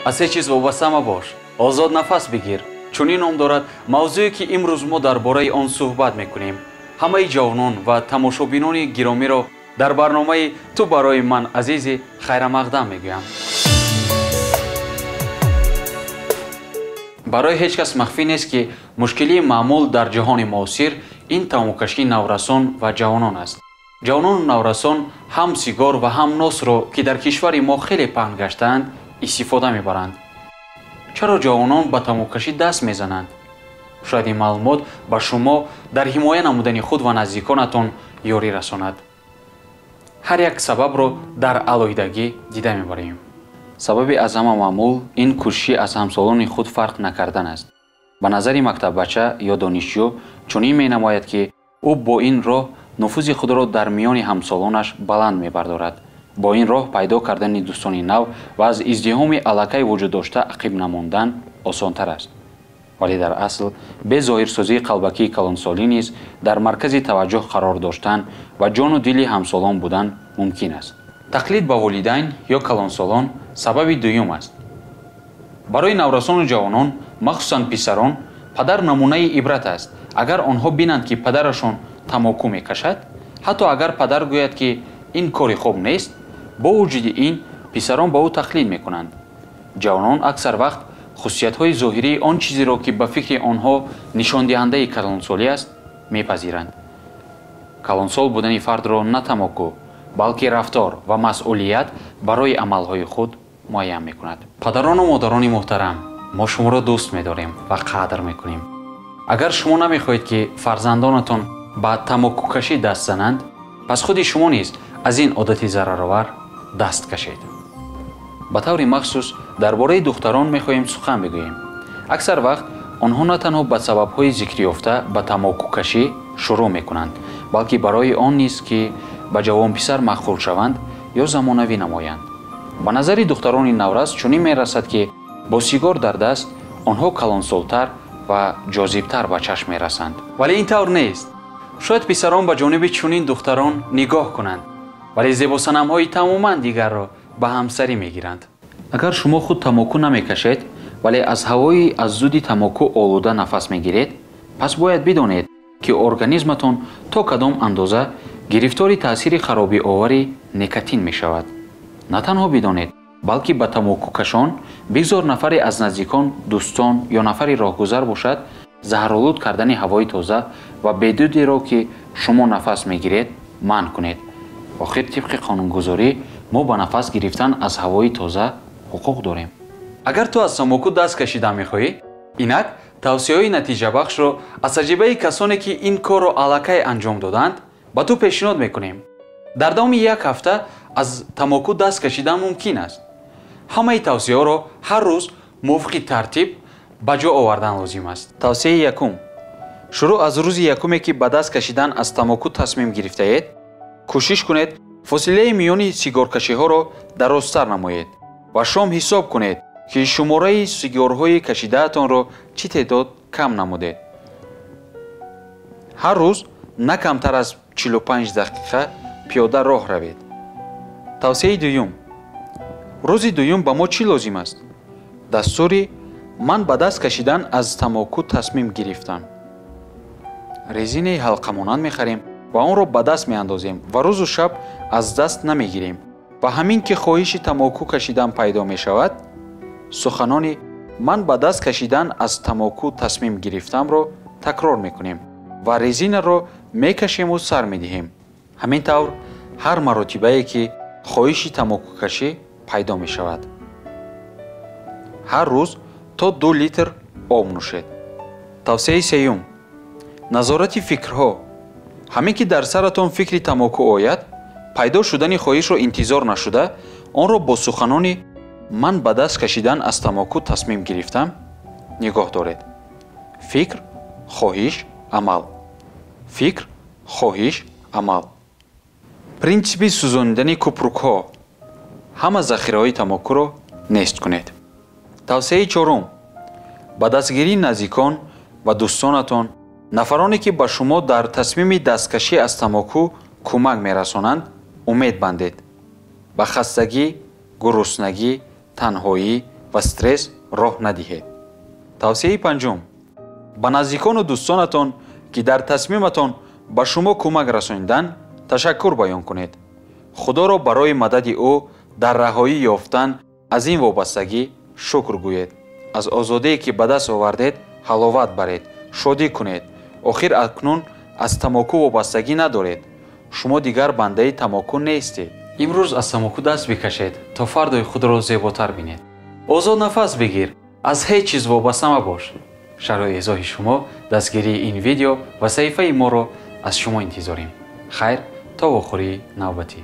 Аз ҳеҷ чиз вобаста мабош, озод нафас бигир. Чунин ном дорад мавзӯе, ки имрӯз мо дар бораи он суҳбат мекунем. Ҳамаи ҷавонон ва тамошобинони гиромиро дар барномаи «Ту барои ман азизӣ» хайрамақдам мегӯям. Барои ҳеҷ кас махфӣ нест, ки мушкилии маъмул дар ҷаҳони муосир ин тамокукашии наврасон ва ҷавонон аст. Ҷавонону наврасон ҳам сигор ва ҳам носро, ки дар кишвари мо хеле паҳн гаштаанд, истифода мебаранд. Чаро ҷавонон ба тамокукашӣ даст мезананд? Шояд ин маълумот ба шумо дар ҳимоя намудани худ ва наздиконатон ёрӣ расонад. Ҳар як сабабро дар алоҳидагӣ дида мебарем. Сабаби аз ҳама маъмул ин кӯшиши аз ҳамсолони худ фарқ накардан аст. Ба назари мактаббача ё донишҷӯ чунин менамояд, ки ӯ бо ин роҳ нуфузи худро дар миёни ҳамсолонаш баланд мебардорад. Бо ин роҳ пайдо кардани дӯстони нав ва аз издиҳоми аллакай вуҷуд дошта ақиб намондан осонтар аст. Вале дар асл бе зоҳирсозии қалбакии калонсолӣ низ дар маркази таваҷҷӯҳ қарор доштан ва ҷону дили ҳамсолон будан мумкин аст. Тақлид ба волидайн ё калонсолон сабаби дуюм аст. Барои наврасону ҷавонон, махсусан писарон, падар намунаи ибрат аст. Агар онҳо бинанд, ки падарашон тамоку мекашад, ҳатто агар падар гӯяд, ки ин кори хуб нест, бо вуҷуди ин писарон ба ӯ тақлид мекунанд. Ҷавонон аксар вақт хусусиятҳои зоҳирии он чизеро, ки ба фикри онҳо нишондиҳандаи калонсолӣ аст, мепазиранд. Калонсол будани фардро на тамоку, балки рафтор ва масъулият барои амалҳои худ муайян мекунад. Падарону модарони муҳтарам, мо шуморо дӯст медорем ва қадр мекунем. Агар шумо намехоҳед, ки фарзандонатон ба тамокукашӣ даст зананд, пас худи шумо низ аз ин одати зараровар даст кашед. Ба таври махсус дар бораи духтарон мехоҳем сухан бигӯем. Аксар вақт онҳо на танҳо ба сабабҳои зикрёфта ба тамокукашӣ шурӯъ мекунанд, балки барои он низ, ки ба ҷавонписар маъқул шаванд ё замонавӣ намоянд. Ба назари духтарони наврас чунин мерасад, ки бо сигор дар даст онҳо калонсолтар ва ҷозибтар ба чашм мерасанд. Вале ин тавр нест. Шояд писарон ба ҷониби чунин духтарон нигоҳ кунанд, вале зебосанамҳои тамоман дигарро ба ҳамсарӣ мегиранд. Агар шумо худ тамоку намекашед, вале аз ҳавои аз зуди тамоку олуда нафас мегиред, пас бояд бидонед, ки организматон то кадом андоза гирифтори таъсири харобиовари никотин мешавад. На танҳо бидонед, балки ба тамокукашон бигзор нафаре аз наздикон, дӯстон ё нафари роҳгузар бошад, заҳролуд кардани ҳавои тоза ва бедудеро, ки шумо нафас мегиред, манъ кунед. Охир тибқи қонунгузорӣ мо ба нафас гирифтан аз ҳавои тоза ҳуқуқ дорем. Агар ту аз тамоку даст кашидан мехоҳӣ, инак тавсияҳои натиҷабахшро аз таҷрибаи касоне, ки ин корро аллакай анҷом доданд, ба ту пешниҳод мекунем. Дар давоми як ҳафта аз тамоку даст кашидан мумкин аст. Ҳамаи тавсияҳоро ҳар рӯз мувофиқи тартиб ба ҷо овардан лозим аст. Тавсияи якум. Шурӯъ аз рӯзи якуме, ки ба даст кашидан аз тамоку тасмим гирифтаед, кӯшиш кунед фосилаи миёни сигоркашиҳоро дарозтар намоед ва шом ҳисоб кунед, ки шумораи сигорҳои кашидаатонро чӣ теъдод кам намудед. Ҳар рӯз на камтар аз 45 дақиқа пиёда роҳ равед. Тавсияи дуюм. Рӯзи дуюм ба мо чӣ лозим аст? Дастури «Ман ба даст кашидан аз тамоку тасмим гирифтам». Резинаи ҳалқамонанд мехарем ва онро ба даст меандозем ва рӯзу шаб аз даст намегирем. Ва ҳамин ки хоҳиши тамоку кашидан пайдо мешавад, суханони «Ман ба даст кашидан аз тамоку тасмим гирифтамро» такрор мекунем ва резинаро мекашему сар медиҳем. Ҳамин тавр ҳар маротибае, ки хоҳиши тамокукашӣ пайдо мешавад. Ҳар рӯз то 2 литр об нӯшед. Тавсияи сеюм. Назорати фикрҳо. Ҳамин ки дар саратон фикри тамоку ояд, пайдо шудани хоҳишро интизор нашуда, онро бо суханони «Ман ба даст кашидан аз тамоку тасмим гирифтам» нигоҳ доред. Фикр, хоҳиш, амал. Фикр, хоҳиш, амал. Принсипи сӯзонидани купрукҳо. Ҳама захираҳои тамокуро нест кунед. Тавсияи чорум. Ба дастгирии наздикон ва дӯстонатон, нафароне, ки ба шумо дар тасмими дасткашӣ аз тамоку кӯмак мерасонанд, умед бандед. Ба хастагӣ, гуруснагӣ, танҳоӣ, ва стресс роҳ надиҳед. Тавсияи панҷум: ба наздикону дӯстонатон, ки дар тасмиматон ба шумо кӯмак расонидан, ташаккур баён кунед. Худоро барои мадади ӯ дар раҳоӣ ёфтан аз ин вобастагӣ шукр гӯед. Аз озодие, ки ба даст овардед, ҳаловат баред, шодӣ кунед. Охир акнун аз тамоку вобастагӣ надоред. Шумо дигар бандаи тамоку нестед. Имрӯз аз тамоку даст бикашед, то фардои худро зеботар бинед. Озод нафас бигир, аз ҳеҷ чиз вобаста мабош. Шарҳу эзоҳи шумо, дастгирии ин видео ва саҳифаи моро аз шумо интизорем. Хайр, то вохӯрии навбатӣ.